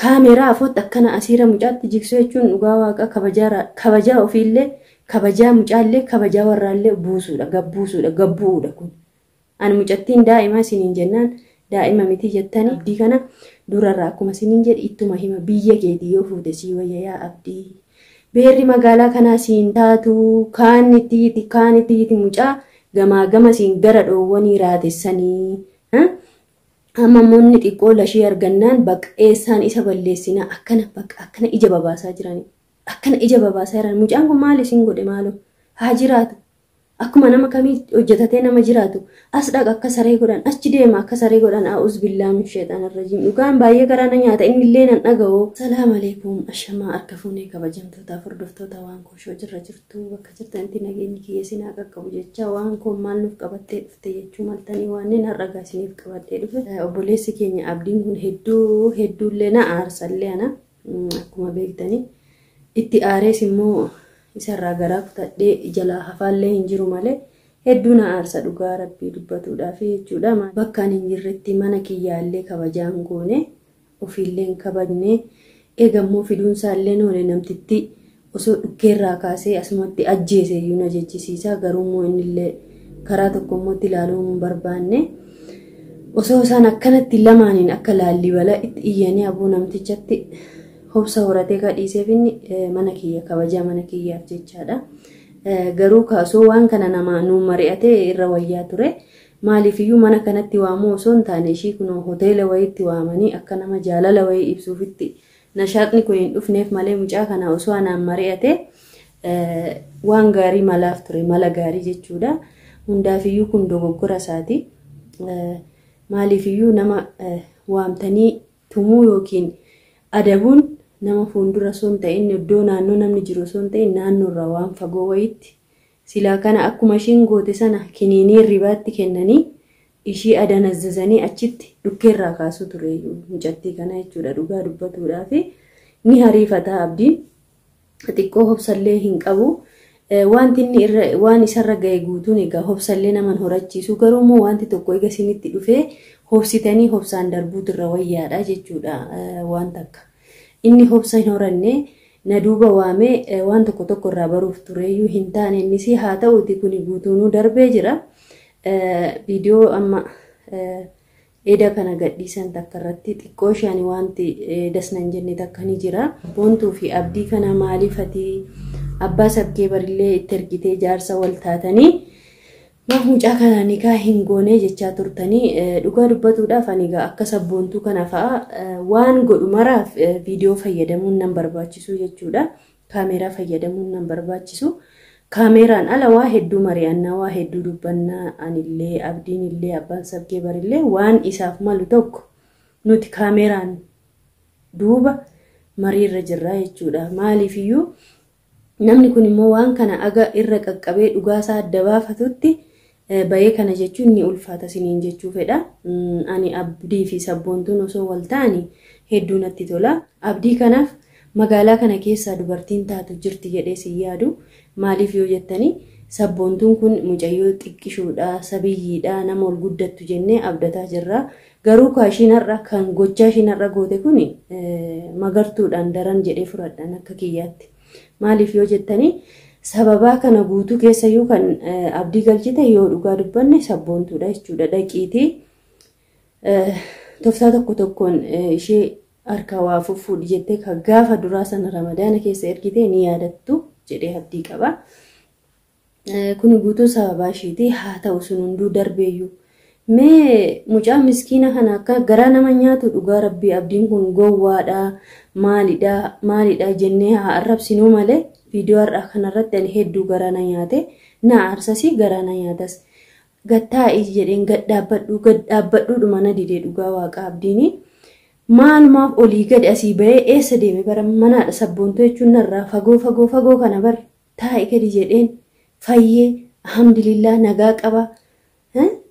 Kaameeraa afootti akkana asiira mucaatti jigsuu jechuun dhugaa waaqa kabajaa ofiillee kabajaa mucaallee kabajaa warraallee buusuudha, gabbuusuudha, gabbu'uudha kun. Ani mucattiin daa'ima isiniin jennaan daa'ima miti jettanii Abdii kana durarraa akkuma isiniin jedhe ittuma hima, biyya keetii yoo fuute sii wayya yaa Abdii. Beerri magaalaa kanaa siin taatu, kaan itti yiti, kaan itti yiti, mucaa gamaa gama siin gara dhoowwanii raatessanii. Amma immoo inni xiqqoo lashee argannaan bakka eessaan isa balleessinaa akkana bakka akkana ija babaasaa jiranii. Akkana ija babaasaa jiran. Mucaan kun maal isin godhe maaloo? Haa jiraatu. Akkuma nama kamii hojjetatee nama jiraatu. As dhaqa akka saree godhan, achi deema akka saree godhan. A'uuz billaa min sheexaan irrajiim. Dhugaan baay'ee garaa na nyaata, inni illee nan dhaga'u. Salaam aleekum, ashamaa harka fuunee kabajamtootaaf hordoftoota waan kooshoo jirra jirtu, bakka jirtanitti nageenyi kiyya isin haa qaqqabu jecha, waan koon maal nuuf qabattee dhufte jechuu maltanii waanneen har'a gaa isiniif qabadhee dhufe. Obboleessi keenya Abdiin kun hedduu hedduullee na aarsallee, ana akkuma beektanii itti aarees immoo isarraa garaa kutadhee jalaa hafaallee hin jiru malee hedduu na aarsa dhugaa rabbii dubbatuudhaaf jechuudha. Bakka ani hin jirretti mana kiyyaallee kabajaan goone, ofiillee hin kabajne, eegammoo fiduunsaallee oole namtitti osoo dhukkeerraa kaasee asumatti ajjeese iyyuu na jechisiisa. Garuu immoo innillee karaa tokko immoo itti ilaaluu hin barbaanne. Osoo isaan akkanatti lamaaniin akka Laallibala itti iyyanii aboo namtichatti hobsa horatee kadhiiseef inni mana kiyya kabajaa mana kiyyaaf jechaadha. Garuu kaasoo waan kana nama nuu mari'atee irra wayyaa ture. Maaliifiyyuu mana kanatti waamuu osoo hin taane ishii kunoo hoteela wayiitti waamanii akka nama jaalala wayii ibsuufitti nashaaqni kun hin dhufneef malee mucaa kana osoo anaan mari'ate waan gaarii malaaf ture, mala gaarii jechuudha. Hundaafiyyuu kun dogoggora isaati. Maaliifiyyuu nama waamtanii tumuu yookiin adabuun nama fuuldura osoo hin ta'in, iddoo naannoo namni jiru osoo hin ta'in, naannoo irraa waan fagoo wayiitti silaa kana akkuma ishiin goote sana kiniinii hirribaatti kennanii ishii adanazzazanii achitti dhukkeerraa kaasuu tureyyuu mucattii kana jechuudha. Dhugaa dubbatuudhaaf ni hariifataa, Abdiin xiqqoo hobsallee hin qabu. Wanti inni irra waan isarra ga'e guutuun egaa hobsallee naman horachiisu, garuu immoo wanti tokko egaa isinitti dhufee hobsitanii hobsaan darbuutu irra wayyaadha jechuudha waan takka. Inni hobsa hin horanne, na duuba waamee waan tokko tokko irraa baruuf tureyyuu hin taane innis, haa ta'uuti kuni guutuunuu darbee jira. Viidiyoo amma eda kana gadhiisan takka irratti xiqqoo isheen wanti dasnan jenne takka ni jira. Boontuu fi Abdii kana maaliif ati abbaa sabkee barillee itti ergitee jaarsa wal taatanii maaf mucaa kana nikaa hin goone jechaa turtanii? Dhugaa dubbatuudhaaf ani egaa akka Sabboontuu kana fa'a waan godhu maraaf viidiyoo fayyadamuun nan barbaachisu jechuudha. Kaameeraa fayyadamuun nan barbaachisu. Kaameeraan ala waa hedduu mari'annaa, waa hedduu dubbannaa, anillee Abdiin illee abbaan sabkee barillee waan isaaf malu tokko nuti kaameeraan duuba mariirra jirra jechuudha. Maaliifiyyuu namni kun immoo waan kana aga irra qaqqabee dhugaasaa adda baafatutti bahee kana jechuun ni ulfaata isiniin jechuu fedha. Ani Abdii fi Sabboontuun osoo wal ta'anii hedduu natti tola. Abdii kanaaf magaalaa kana keessaa dubartiin taatu jirti jedhee si yaadu. Maaliif yoo jettanii, Sabboontuun kun mucayyoo xiqqishuudha, sabiyyiidha, nama ol guddattu jennee abdataa jirra. Garuu kaashiin har'a kan gochaa ishiin har'a goote kun Magartuudhaan daran jedhee fudhadhan akka kiyyaatti. Maaliif yoo jettanii, sababaa kana guutuu keessayyuu kan Abdii galchite yoo dhugaa dubbanne Sabboontuudha jechuudha. Dhaqiitii tooftaa tokko tokkoon ishee harka waa fuffuudhi jettee kan gaafa duraa sana Ramadaana keessa ergite ni yaadattu jedhee abdii qaba. Kun guutuu sababaa ishiiti, haa ta'u sun hunduu darbeeyyuu. Mee mucaa miskiina kana akka garaa nama nyaatu, dhugaa rabbii Abdiin kun gowwaadha, maalidha maalidha jennee haa arrabsinuu malee viidiyoo har'aa kanarratti ani hedduu garaa na nyaate, na aarsasii garaa na nyaatas. Gattaa'ii jedheen gad dhaabbadhu gad dhaabbadhuudhuma na didee dhugaa waaqa Abdiini. Maalumaaf olii gadi asii bahee eessa deeme bara manaadha? Sabboontuu jechuun narraa fagoo fagoo fagoo kana bar taa'i gadi jedheen, fayyee alhamdulillah nagaa qaba.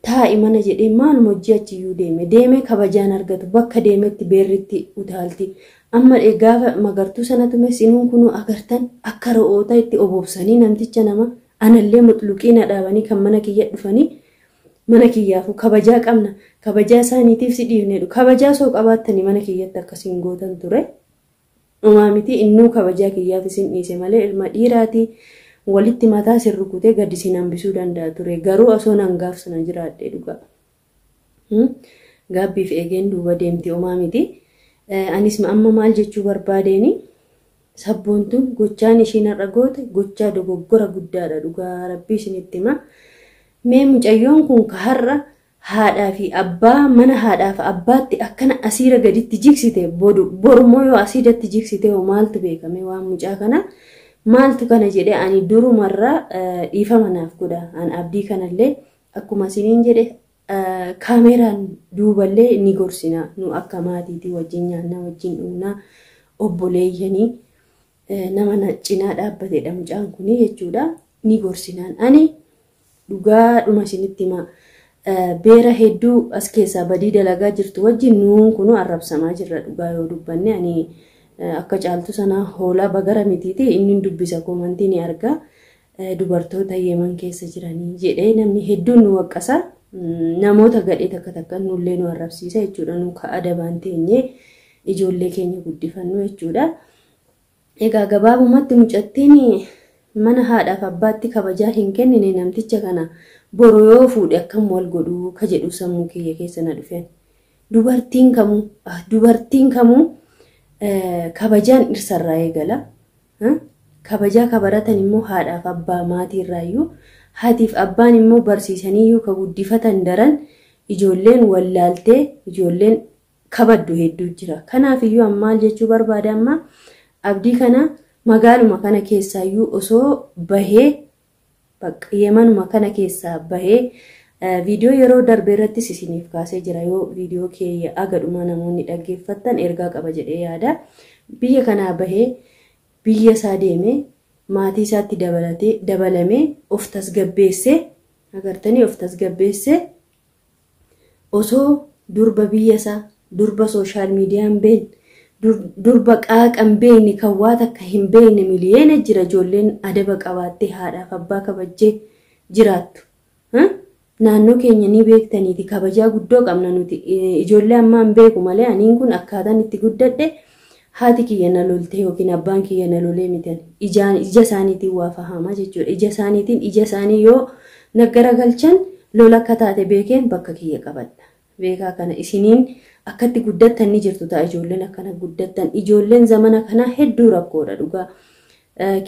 Taa'i mana jedhee maaluma hojii achiyyuu deeme deemee kabajaan argatu, bakka deemetti beerritti utaalti. Amma gaafa Magartuu sana tumes inuun kunuu agartan akka re'oota itti obobsanii namticha nama anallee muxluqii na dhaabanii kan mana kiyya dhufanii. Mana kiyyaafuu kabajaa qabna. Kabajaa isaaniitiif si dhiifnedhu. Kabajaa soo qabaattanii mana kiyyatti akkasiin gootan ture. Dhumaa miti innuu kabajaa kiyyaaf isin dhiise malee ilma dhiiraatii walitti mataa isin rukutee gadi isin hambisuu danda'a ture. Garuu osoo nan gaaf sana jiraadhee dhugaa. Gaabbiif eegeen duuba deemti homaa miti. Anis amma maal jechuu barbaadeeni sabboontuun gochaan ishiin har'a goote gochaa dogoggora guddaadha dhugaa rabbii isinitti hima. Mee mucayyoon kun ka har'a haadhaa fi abbaa mana haadhaa fi abbaatti akkana asiira gaditti jigsite borummoo yoo asiidatti jigsite hoo maaltu beekame waan mucaa kana maaltu kana jedhee ani durumarraa dhiifama naaf godha. An abdii kanallee akkuma isiniin jedhe kaameraan duuballee ni gorsina nu akka maatiitii wajjin nyaannaa wajjin dhugnaa obboleeyyanii nama cinaa dhaabbatedha mucaan kuni jechuudha ni gorsinaan. Ani dhugaadhuma isinitti hima beera hedduu as keessaa badii dalagaa jirtu wajjin nuun kunu arrabsamaa jirra dhugaa yoo dubbanne. Ani akka caaltu sanaa hoolaa bagara mitiiti inni dubbisa koomantii ni arga dubartoota Yemen keessa jiranii jedhee namni hedduun nu waqqasa. Namoota gadhee takka takka nullee nu arrabsiisa jechuudha. Nu ka adabaan teenyee ijoollee keenya guddifannu jechuudha. Egaa gabaabumatti mucattiin mana haadhaaf abbaatti kabajaa hin kennine namticha kana boru yoo fuudhe akkam wal godhuu ka jedhu sammuu kiyya keessa na dhufeen. Dubartiin kamuu kabajaan dhirsarraa eegala. Kabajaa kabaratan immoo haadhaaf abbaa maatiirraayyuu haatiif abbaan immoo barsiisaniyyuu ka guddifatan daran ijoolleen wallaaltee ijoolleen kabaddu hedduu jira. Kanaafiyyuu amma maal jechuu barbaada amma abdii kana magaaluma kana keessaayyuu osoo bahee bakka Yemenuma kana keessaa bahee viidiyoo yeroo darbe irrattis isiniif kaasee jira. Yoo viidiyoo kee agadhuma namoonni dhaggeeffattan ergaa qaba jedhee yaada. Biyya kanaa bahee biyya isaa deemee maatii isaatti dabalamee of tasgabbeessee agartanii of tasgabbeessee osoo durba biyya isaa durba sooshaal miidiyaa hin beekne durba qaaqa hin beekne kan waa takka hin beekne miliyoona jira ijoolleen adaba qabaattee haadhaaf abbaa kabajjee jiraattu. Naannoo keenya ni beektaniiti kabajaa guddoo qabna nuti ijoollee ammaa hin beeku malee aniin kun akkaataan itti guddadhe haati kiyya na loltee yookiin abbaan kiyya na lolee miti ija isaaniitiin waa fahamaa jechuudha. Ija isaaniitiin ija isaanii yoo naggaragalchan lola akka taate beekeen bakka kiyya qabadha. Beekaa kana isiniin akkatti guddattan ni jirtu ta'a ijoolleen akkana guddattan ijoolleen zamana kanaa hedduu rakkoodha dhugaa.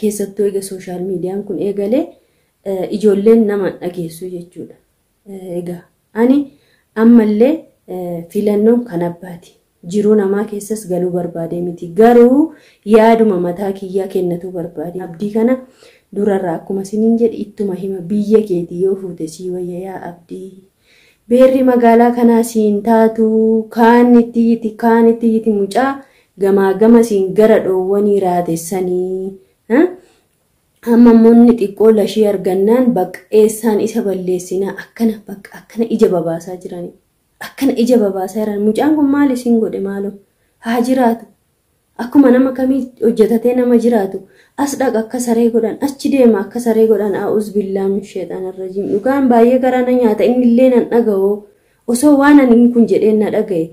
Keessattuu eega sooshaal miidiyaan kun eegalee ijoolleen nama dhageessu jechuudha. Egaa ani ammallee filannoon kan abbaati. Jiruu namaa keessas galuu barbaadee miti. Garuu yaaduma mataa kiyyaa kennatu barbaade. Abdii kana durarraa akkuma isiniin jedhe ittuma hima biyya keetii yoo fuute sii wayya yaa abdii. Beerri magaalaa kanaa siin taatu kaan itti yiti kaan itti yiti mucaa gamaa gama siin gara dhoowwanii raatessanii. Amma immoo xiqqoo lashii argannaan bakka eessaan isa balleessinaa akkana bakka akkana ija babaasaa jiranii. Akkana ija babaasaa jiran mucaan kun maal isin godhe maaloo haa jiraatu. Akkuma nama kamii hojjetatee nama jiraatu as dhaqa akka saree godhan achi deema akka saree godhan a'uuz billaa min sheexaanir rajiim. Dhugaan baay'ee garaa na nyaata innillee nan dhaga'oo osoo waan ani kun jedheen na dhaga'e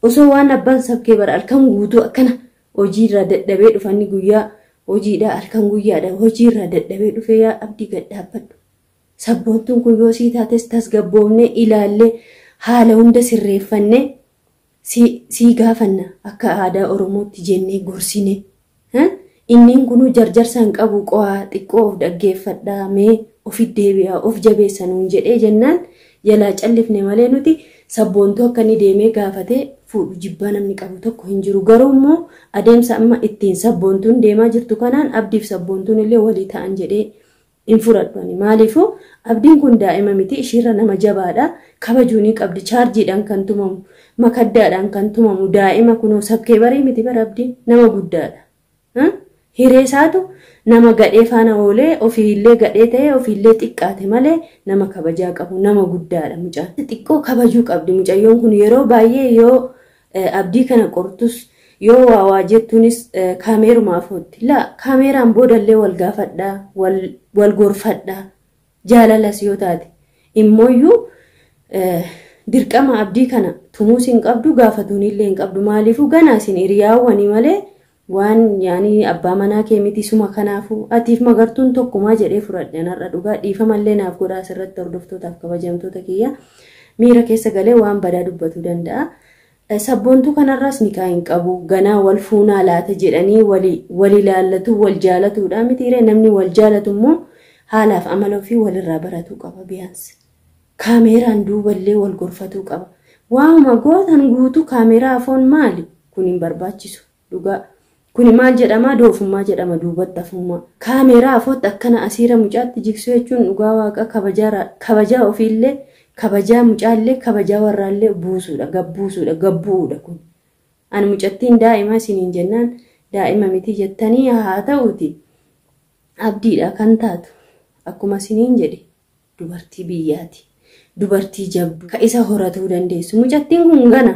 osoo waan abbaan sabkee bara halkan guutuu akkana hojiirraa dadhabee dhufanni guyyaa hojiidha halkan guyyaadha hojiirraa dadhabee dhufee yaa abdii gad dhaabbadhu. Sabboontuun kun yoo sii taates tasgabboofnee ilaallee haala hunda sirreeffannee sii gaafanna akka aadaa Oromootti jennee gorsine. Inni kunuu jarjarsa hin qabu qo'aa xiqqoo of dhaggeeffadhaa mee ofi deebi'aa of jabeessa nuun jedhee jennaan jalaa callifne malee nuti sabboontuu akka inni deemee gaafatee fuudhu jibbaa namni qabu tokko hin jiru. Garuu immoo adeemsa amma ittiin sabboontuun deemaa jirtu kanaan abdiif sabboontuun illee walii ta'an jedhee hin fudhadhu ani. Maaliifuu abdiin kun daa'ima miti ishiirra nama jabaadha. Kabajuu ni qabdi. Chaarjiidhaan kan tumamu, makaddaadhaan kan tumamu daa'ima kunoo sabkee barii miti bara abdiin nama guddaadha. Hiree isaatu nama gadhee faana oolee ofiillee gadhee ta'ee ofiillee xiqqaate malee nama kabajaa qabu nama guddaadha mucaan. Xiqqoo kabajuu qabdi mucayyoon kun yeroo baay'ee yoo abdii kana qortus yoo waa waa jettuunis kaameerumaaf hootti. Laa kaameeraan boodallee wal gaafadhaa wal gorfadhaa jaalalas yoo taate immooyyuu Dirqama abdii kana tumuus hin qabdu, gaafatuunillee hin qabdu. Maaliifuu ganaa isin hiriyaawwanii malee waan yaani abbaa manaa kee miti suma kanaafuu atiif Magartuun tokkumaa jedhee fudhadhe narra dhugaa dhiifamallee naaf godhaa asirratti hordoftootaaf kabajamtoota kiyya miira keessa galee waan badaa dubbatuu danda'a. Sabboontuu kanarraas nikaa hin qabu ganaa wal fuunaa laata jedhanii wali laallatu wal jaalatuudha mitiiree namni wal jaalatu immoo haalaaf amala ofii walirraa baratuu qaba biyaansi. Kaameeraan duuballee wal gorfatuu qaba. Waanuma gootan guutuu kaameeraa afoon maali? Kun hin barbaachisu dhugaa. Kuni maal jedhama? Doofummaa jedhama duubatti hafummaa. Kaameeraa afootti akkana asiira mucaatti jigsuu jechuun dhugaa waaqa kabajaa ofiillee kabajaa mucaallee kabajaa warraallee buusuudha gabbuusuudha gabbu'uudha kun. Ani mucattiin daa'ima isiniin jennaan daa'ima miti jettanii haa ta'uuti abdiidha kan taatu akkuma isiniin jedhe dubartii biyyaati. Dubartii jabduu ka isa horatuu dandeessu. Mucattiin kun gana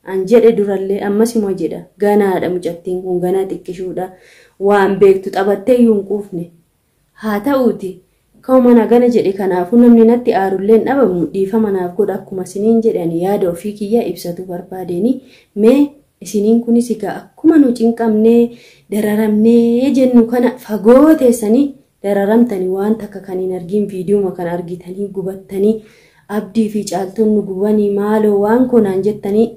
an jedhe durallee ammas immoo jedha ganaadha mucattiin kun ganaa xiqqishuudha waan beektu taphattee iyyuu hin quufne. Haa ta'uuti ka'uma na gana jedhe kanaafuu namni natti aarullee hin dhabamu dhiifama naaf godha akkuma isiniin jedhan yaada ofii kiyya ibsatu barbaadeni mee isiniin kunis egaa akkuma nu cinqamnee dararamnee jennu kana fagoo teessanii dararamtanii waan takka kan hin argin viidiyuma kan argitanii gubattanii abdii fi caaltuun nu gubanii maaloo waan konaan jettanii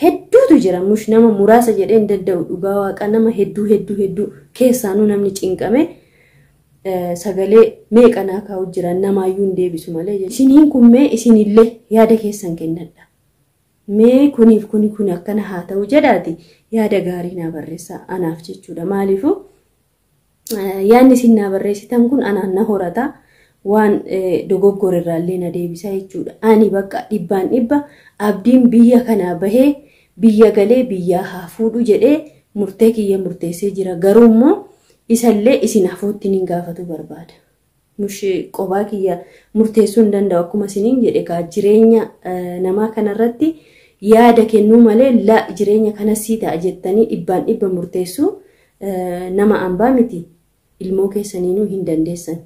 hedduutu jira mush nama muraasa jedhee hin danda'u dhugaa waaqa nama hedduu hedduu hedduu keessaanuu namni cinqame sagalee meeqanaa kaa'u jira namaayyuu hin deebisu malee isiniin kun mee isinillee yaada keessan kennadha mee kuniif kuni kun akkana haa ta'u jedhaati yaada gaarii naa barreessaa anaaf jechuudha maaliifuu yaadni isin naa barreessitan kun anaan na horata waan dogoggorerraallee na deebisa jechuudha. Ani bakka dhibbaan dhibba abdiin biyya kanaa bahee biyya galee biyyaa haa fuudhu jedhee murtee kiyya murteessee jira. Garuu immoo isallee isin hafuutti niin gaafatu barbaada. Mush qobaa kiyya murteessuu hin danda'u akkuma isiniin jedhe kaa jireenya namaa kanarratti yaada kennuu malee la jireenya kanas sii ta'a jettanii dhibbaan dhibba murteessuu nama ambaa miti ilmoo keessaniinuu hin dandeessan.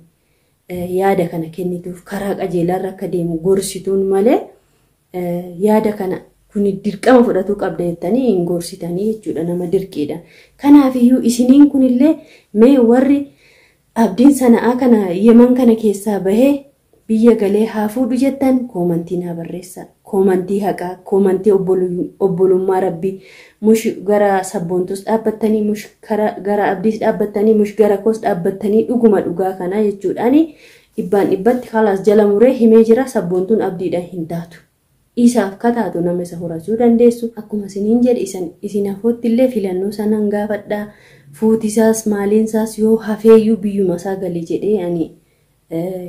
Yaada kana kennituuf karaa qajeelaarra akka deemu gorsituun malee yaada kana kun dirqama fudhatuu qabda jettanii hin gorsitanii jechuudha nama dirqiidha. Kanaafiyyuu isiniin kunillee mee warri abdiin sana'aa kana yeman kana keessaa bahee biyya galee haa fuudhu jettan koomantii naa barreessaa. Koomantii haqaa, koomantii obbolummaa rabbii mush gara sabboontus dhaabbattanii mush gara abdiis dhaabbattanii mush gara koos dhaabbattanii dhuguma dhugaa kanaa jechuudhaani dhibbaan dhibbatti kalaas jala muree himee jira sabboontuun abdiidhaan hin taatu. Isaaf kataatu nama isa horachuu dandeessu. Akkuma isiniin jedhe isin hafootti illee filannoo sanaan gaafadhaa. Fuutisaas maaliinsaas yoo hafeeyyuu biyyuma isaa gale jedhee ani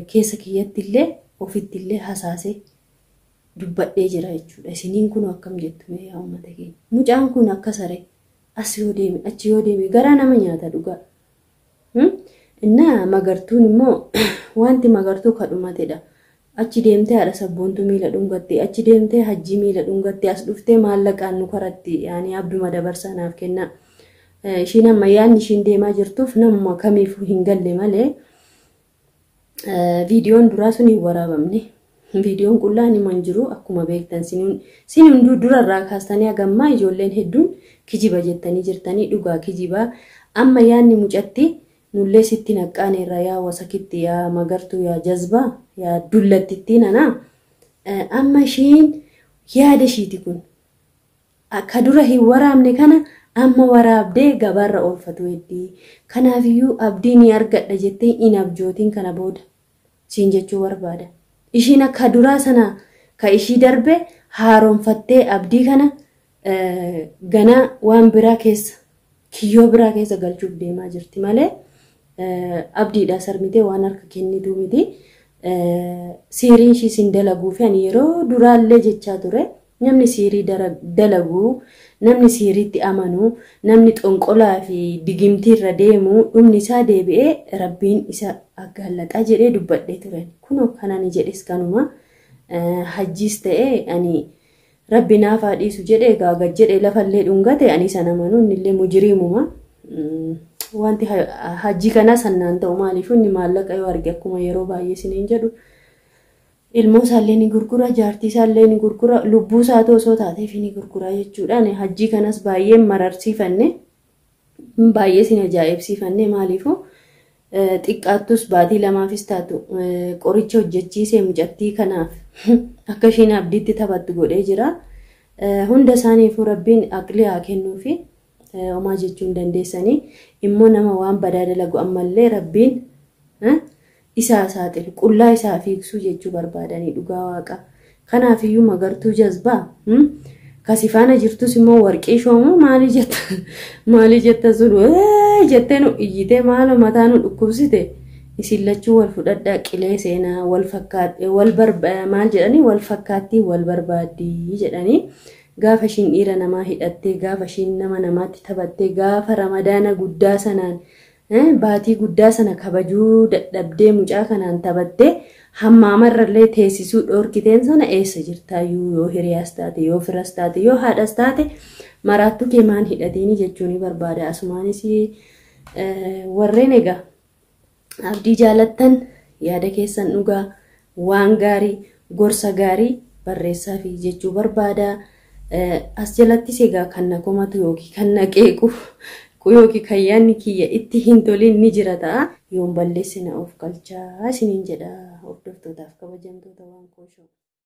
keessa kiyyatti illee ofitti illee hasaasee dubbadhee jira jechuudha. Isiniin kun akkam jettu mee yaa uummata keenya. Mucaan kun akka saree as yoo deeme achi yoo deeme garaa nama nyaata dhugaa. Innaa Magartuun immoo wanti Magartuu kadhumatedha. Achi deemtee haadha sabboontuu miila dhungatte, achi deemtee hajjii miila dhungatte, as dhuftee maallaqaan nu karatti yaani abduma dabarsaa naaf kenna. Ishiin amma yaadni ishiin deemaa jirtuuf namuma kamiifuu hin galle malee viidiyoon duraa sun hin waraabamne. Viidiyoon qullaan hima hin jiru akkuma beektan sin hunduu durarraa kaastanii hagammaa ijoolleen hedduun kijiba jettanii jirtanii dhugaa kijibaa. Amma yaadni mucatti nullee sitti naqqaaneerra yaa wasakitti yaa Magartuu yaa jazbaa yaa dullattittii nanaa. Amma ishiin yaada ishiiti kun akka dura hin waraabne kana amma waraabdee gabaarra oolfatu heddii. Kanaafiyyuu abdii ni argadha jettee hin abjootiin kana booda siin jechuu barbaada. Ishiin akka duraa sana ka ishii darbe haaromfattee abdii kana ganaa waan biraa keessa kiyyoo biraa keessa galchuuf deemaa jirti malee abdiidhaa sarmitee waan harka kennituu miti. Siiriin ishii sin dalaguu fi ani yeroo duraallee jechaa ture namni siirii dalaguu namni siiriitti amanuu namni xonqolaa fi digimtiirra deemu dhumni isaa deebi'ee rabbiin isa aggaallaxaa jedhee dubbadhee ture. Kunoo kan ani jedhes kanuma hajjiis ta'ee ani rabbi naaf haa dhiisu jedhee gaaga jedhee lafallee dhungate ani sana amanuu innillee mujiriimuma. Wanti hajjii kanaa sannaan ta'u maaliif inni maallaqa yoo arge akkuma yeroo baay'ee isiniin jedhu Ilmoo isaallee ni gurgura, jaartii isaallee ni gurgura, lubbuu isaatu osoo taateef ni gurgura jechuudhaan hajjii kanas baay'ee mararsiifanne, baay'ee sin ajaa'ibsiifanne. Maaliifuu xiqqaattus baatii lamaafis taatu qoricha hojjechiisee mucattii kanaaf akka ishiin abdiitti taphattu godhee jira. Hunda isaaniifuu rabbiin aqlii haa kennuufi, homaa jechuu hin dandeessanii. Immoo nama waan badaa dalagu ammallee rabbiin isaa saaxilu, qullaa isaa fiigsuu jechuu barbaadanii dhugaa waaqa. Kanaafiyyuu magartuu jazbaa kasi faana jirtus immoo warqii shoomuu maalii jetta, maalii jetta sun jettee nu iyyitee maaloo mataa nu dhukkubsite. Isin lachuu wal fudhadhaa, qilee seenaa wal fakkaat wal maal jedhanii, wal fakkaattii wal barbaaddii jedhanii. Gaafa ishiin dhiira namaa hidhattee, gaafa ishiin nama namaatti taphattee, gaafa ramadaana guddaa sanaan baatii guddaa sana kabajuu dadhabdee mucaa kanaan taphattee hammaamarrallee teessisuu dhoorkiteen sana eessa jirtaayyuu? Yoo hiriyaas taate, yoo firas taate, yoo haadhas taate, maraattuu kee maan hidhatiini jechuun ni barbaada. Asumaanis warreen egaa abdii jaalattan yaada keessan dhugaa waan gaarii, gorsa gaarii barreessaa fi jechuu barbaada. As jalattis egaa kan na komatu yookiin kan na qeequ yookiin kan yaadni kiyya itti hin tolin ni jira ta'a. Yoon balleesse na of galchaa isiniin jedha, hordoftootaaf kabajamtoota waan kooshoo.